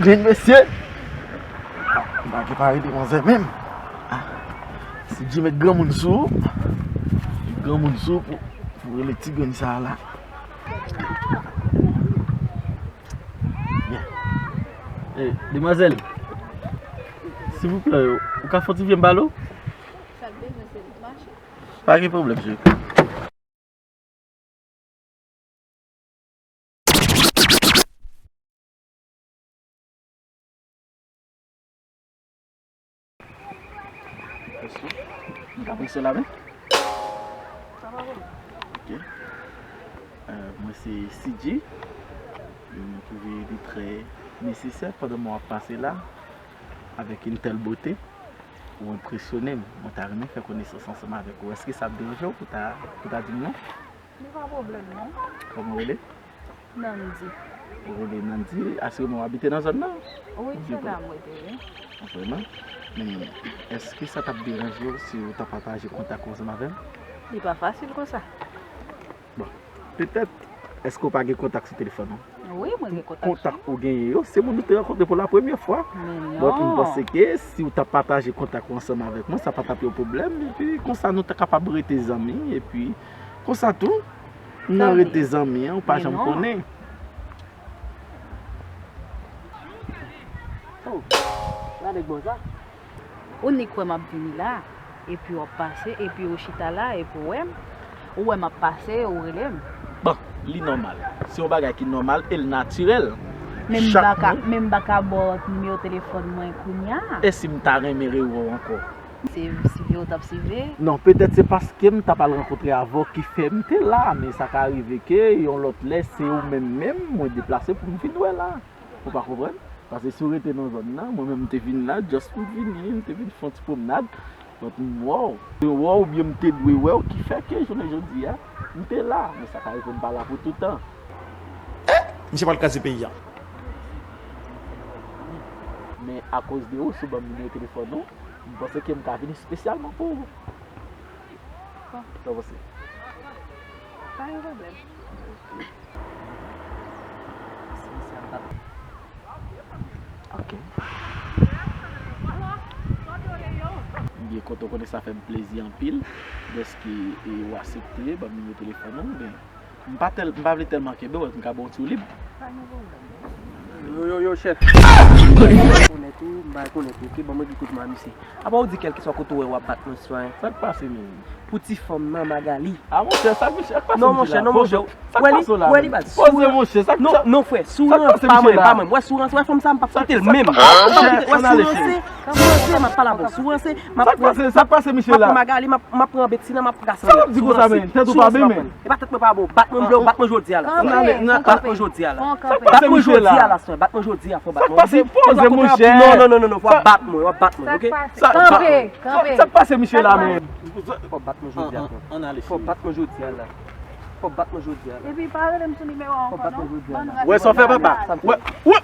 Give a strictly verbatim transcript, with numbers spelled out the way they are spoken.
Jwenn mesye. M pa gen pare demanzè menm. Ah, si Dye met granmoun sou ou, met granmoun sou ou pou, pou rele ti grenn sa a la. Byen. Eh, demwazèl, silvouplè, ou ka fè yon ti vye m pale w? Sa k bezwen se mache. Pa gen pwoblèm, cheri. Mèsi. M ka prese la men? Ok. Euh, mwen se C J. Mwen twouve li trè nesesè pandan mwen ap pase la avèk yon tèl bote. Ou enpresyone m. Mwen ta renmen fè konesans ansanm avèk ou. Èske sa ap deranje w pou ta, pou ta di m non? Li pa pwoblèm non. Kòman w rele? Nandy. Ou rele Nandy? Asireman w abite nan zòn nan? Wi, se la m rete, wi. Vrèman? Men èske sa t ap deranje w si w ta pataje kontak ou ansanm avè m? Li pa fasil konsa. Bon, petèt, èske w pa gen kontak sou telefòn ou? Wi, mwen gen kontak sou. Kontak ou genyen yo, se moun ou te rankontre pou la premyè fwa. Men non. Donk, m panse ke si w ta pataje kontak ou ansanm avèk mwen, sa pa t ap yon pwoblèm. Epi, konsa, nou ta kapab rete zanmi. Epi, konsa tou, nou rete zanmi an, ou pa janm konnen. Oh, gade bon sa. Ou nik wè m ap vini la, epi w ap pase, epi ou chita la, epi w wè m. Ou wè m ap pase, ou rele m. Bon, li nòmal. Se yon bagay ki nòmal e l natirèl. Men m pa ka, men m pa ka ba w nimewo telefòn mwen kounye a. E si m ta renmen rewè w ankò? Se, se vye w t ap seve? Non, petèt se paske m t ap al rankontre avè w ki fè m te la, men sa ka rive ke yon lòt lè, se ou menm menm, mwen deplase pou m vin wè la. Ou pa konprann? Paske si w rete nan zòn nan, mwen menm m te vin la, just pou m vini, m te vin fè yon ti pwomnad. Donk m wè w. M wè w oubyen m te dwe wè w ki fè ke jounen jodi a, m te la. Men sa ka rive m pa la pou toutan. Eh! Misye pral kraze peyi a. Men akoz de ou, si w ban m nimewo telefòn ou, m panse ke m ka vini espesyalman pou ou. Bon. Sa w panse? Pa gen pwoblèm. Ok. M byen kontan, w konnen sa fè m plezi anpil dèske, e, w aksepte ban m nimewo telefòn ou, men m pa tèl, m pa vle tèlman kenbe w, m ka ba w ti woulib. Pa gen pwoblèm. Yo, yo, yo, chèf. M pa rekonèt ou, m pa rekonèt ou, ok? Ban mwen di kout men a misye. Apa w di kèlkeswa kote w wè w ap bat mwen sitwayen? Sa k pase menm? Pou ti fanm nan, Magali. Ah, monchè, sa k pase, sa k pase, non, monchè, non, monchè. Wè li, wè li, baz. Poze, monchè, sa k pase? Non, non, frè, si w ranse, pa mwen, pa mwen. Wè, si w ranse, wè fanm sa, m p ap kite l menm. Wè, si w ranse, m ap pale avè w. Si w ranse, m ap pran, m ap pran Magali, m ap, m ap pran Betina, m ap kase l. Sa w ap di konsa, men? Tèt ou pa byen, men. E pa tèt mwen pa bon, bat mwen, bro, bat mwen jodi a la. Bat mwen jodi a la. Bat mwen jodi a la, frè, bat mwen jodi a, fò bat mwen. Sa k pase? Poze, monchè. Non, non, non, non, non, fò bat mwen, w ap bat mwen, ok? Kanpe, kanpe. Sa k pase, misye la, men? Fò bat mwen jodi a, frè. Fò bat mwen jodi a la. Fò bat mwen jodi a la. Epi pa rele m sou nimewo a ankò non. Wè sa w fè, papa. Wè, wè.